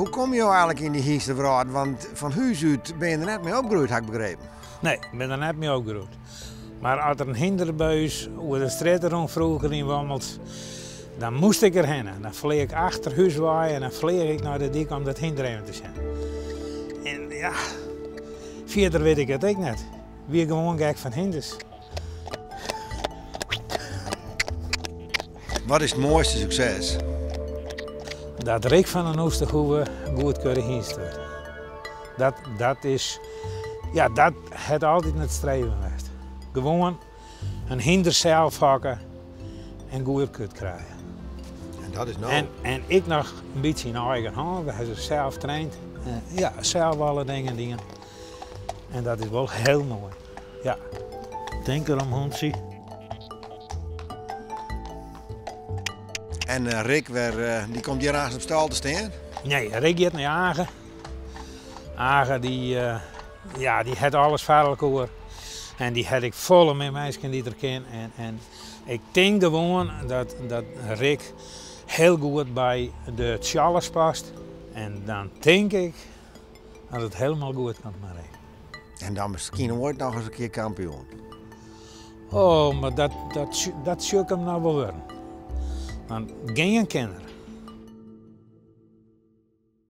Hoe komme jo eigenlik yn dy hynstewrâld? Want fan hús út binne je der net mei opgroeid, ha ik begrepen. Nee, ik bin der net mei opgroeid. Mar as der in hynder by ús oer de strjitte rûn froeger yn Wommels, dan moast ik der hinne. Dan fleach ik achter hús wei en dan fleach ik nei de dyk om dat hynder even te sjen. En ja, fierder wit ik it ek net. Wie gewoan gek fan hynders. Wat is it moaiste sukses? Dat Rick van den Oesterhoeve goedkeurde hynst wurdt. Dat, dat is, ja, dat hat altyd it streven west. Gewoan in hynder sels fokke en goedkeurd krije. En dat is no? En, en ik noch in bytsje yn eigen hân. We hawwe se sels traind. Ja, sels alle dingen dien. En dat is wol hiel moai. Ja. Tink derom, hûntsje. En eh, Rick, wer, eh, dy komt hjir aanst op stâl te stean? Nee, Rick giet nei Age. Age dy, eh, ja, dy hat alles foar elkoar. En dy hat ek folle mear minsken dy't er kin. En, en ik tink gewoan dat, dat Rick hiel goed by de Tsjallers past. En dan tink ik dat it hielendal goed komt mei Rick. En dan miskien oait noch ris in kear kampioen. Oh, mar dat, dat, dat sjoch ik him noch wol wurden. Want gean kin er.